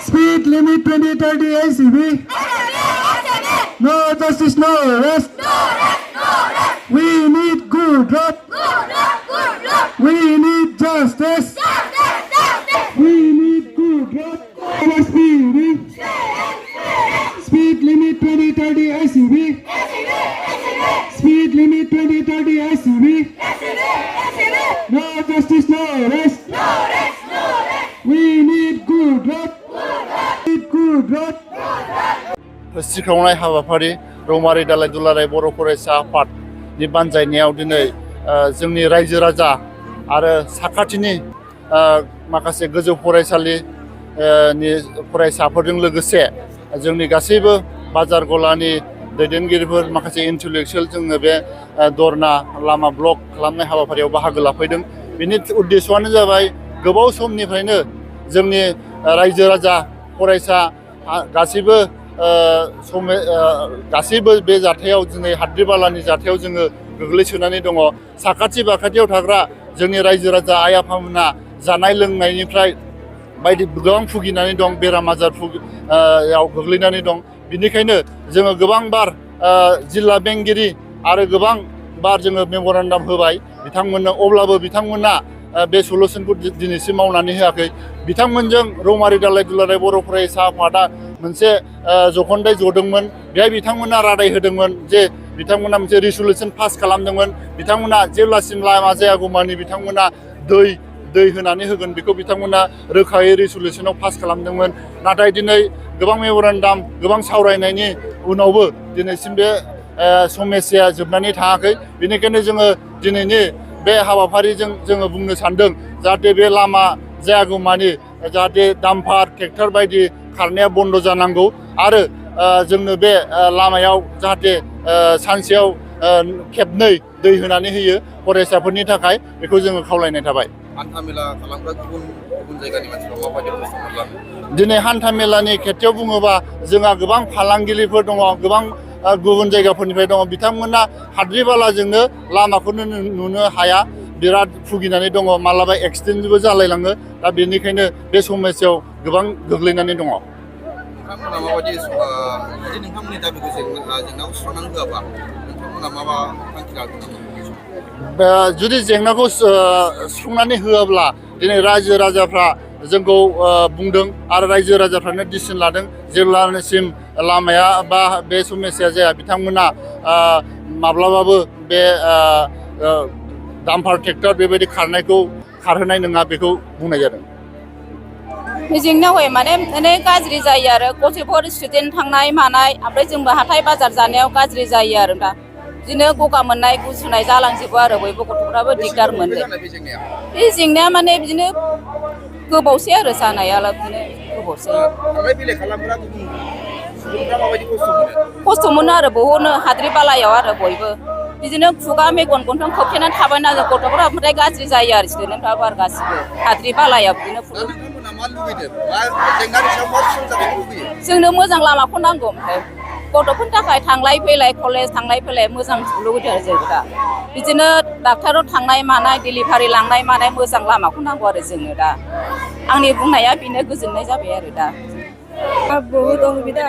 Speed limit 20-30 ACB. No justice, no arrest. We need good road. We need justice. We need good road. Speeding. Speed limit 20-30 ACB. Speed limit 20-30 ACB. No justice, no arrest. We need good road. Need good road. सिखावनाय हाबाफारि रौमारि दालाय दुलाराय बर' फरायसा आफादनि बानजायनायाव दिनै जोंनि रायजो राजा आरो साखाथिनि माखासे गोजौ फरायसालिनि फरायसाफोरजों लोगोसे जोंनि गासैबो बाजार गलानि दैदेनगिरिफोर माखासे इन्टेलेक्सुयेल जोङो बे दरना लामा ब्लक खालामनाय हाबाफारियाव बाहागो लाफैदों। बेनि उद्देश्यआनो जाबाय गोबाव समनिफ्रायनो जोंनि रायजो राजा फरायसा गासैबो बे जाथायाव दिनै हाद्रि बालानि जाथायाव जोङो गोग्लैसोनानै दङ। साखाथि बाखाथियाव थाग्रा जोंनि रायजो राजा आइ आफामोना जानाय लोंनायनिफ्राय बायदि गोबां भुगिनानै दं, बेराम आजार याव गोग्लैनानै दं। बिनिखायनो जोङो गोबां बार जिल्ला बेंगिरि आरो गोबां बार जोङो मेम'रेन्डाम होबाय बिथांमोननो, अब्लाबो बिथांमोना बे सलुसनखौ दिनैसिम मावनानै होआखै। बिथांमोनजों रौमारि दालाय दुलाराय बर' फरायसा आफादा मोनसे जख'न्दाय जदोंमोन। बेहाय बिथांमोना रादाय होदोंमोन जे बिथांमोना मोनसे रिसुलुसन पास खालामदोंमोन। बिथांमोना जेब्लासिम लामा जायागौमानि बिथांमोना दै होनानै होगोन बेखौ बिथांमोना रोखायै रिसुलुसनाव पास खालामदोंमोन। नाथाय दिनै गोबां मेम'रेन्डाम गोबां सावरायनायनि उनावबो दिनैसिम बे समस्याया जोबनानै थाङाखै। बेनिखायनो जोङो दिनैनि बे हाबाफारिजों जोङो बुंनो सानदों जाहाथे बे लामा जायागौमानि जाहाथे डाम्पार ट्रेक्टर बायदि खारनाया बन्द जानांगौ आरो जोंनो बे लामायाव जाहाथे सानसेयाव खेबनै दै होनानै होयो फरायसाफोरनि थाखाय, बेखौ जोङो खावलायनाय थाबाय। हान्थामेला खालामग्रा गुबुन जायगानि मानसिफ्रा माबायदि खस्थ' मोनलाङो? दिनै हान्था मेलानि खेथ्रआव बुङोबा जोंहा गोबां फालांगिरिफोर दङ, गोबां गुबुन जायगाफोरनिफ्राय दङ। बिथांमोना हाद्रि बालाजोंनो लामाखौनो नुनो हाया, बिराद भुगिनानै दङ, मालाबा एक्सिडेन्टबो जालायलाङो। दा बेनिखायनो बे समस्यायाव गोबां गोग्लैनानै दङ। नोंथांमोना माबायदि जुदि नोंथांमोननि दाबिखौ जेंनाखौ सुस्रांनानै होआबा नोंथांमोना माबा थांखि लागोन नामा? जुदि जेंनाखौ सुफुंनानै होआब्ला दिनै रायजो राजाफ्रा जोंखौ बुंदों आरो रायजो राजाफ्रानो डिसिसन लादों जेब्लासिम लामाया बा बे समस्याया जाया बिथांमोना माब्लाबाबो बे डाम्पार ट्रेक्टर बेबायदि खारनायखौ खारहोनाय नङा, बेखौ बुंनाय जादों। जेंनायाव माने गाज्रि जायो आरो गथ'फोर स्टुडेन्ट थांनाय मानाय, ओमफ्राय जोंबो हाथाय बाजार जानायाव गाज्रि जायो आरो दा बिदिनो गगा मोननाय गुजुनाय जालांजोबो आरो बयबो गथ'फ्राबो दिगदार मोनो। बे जेंनाया माने बिदिनो गोबावसै आरो जानायालाय बिदिनो गोबावसै। थांलाय फैलाय खालामग्रा गुबुन सुबुंफ्रा माबायदि खस्थ' मोनो आरो बहुदनो हाद्रि बालायाव आरो बयबो बिदिनो खुगा मेगन गन्थं खोबथेनानै थाबायना गथ'फोरा ओमफ्राय गाज्रि जायो आरो स्टुडेन्टफ्राबो आरो गासिबो हाद्रि बालायाव बिदिनो। जोंनो मोजां लामाखौ नांगौ, ओमफ्राय गथ'फोरनि थाखाय थांलाय फैलाय कलेज थांलाय फैलाय मोजां लुबैदों आरो जों दा बिदिनो डाक्टाराव थांनाय मानाय डिलिभारि लांनाय मानाय मोजां लामाखौ नांगौ आरो जोंनो दा। आंनि बुंनाया बेनो, गोजोननाय जाबाय आरो दा। बहुत असुविधा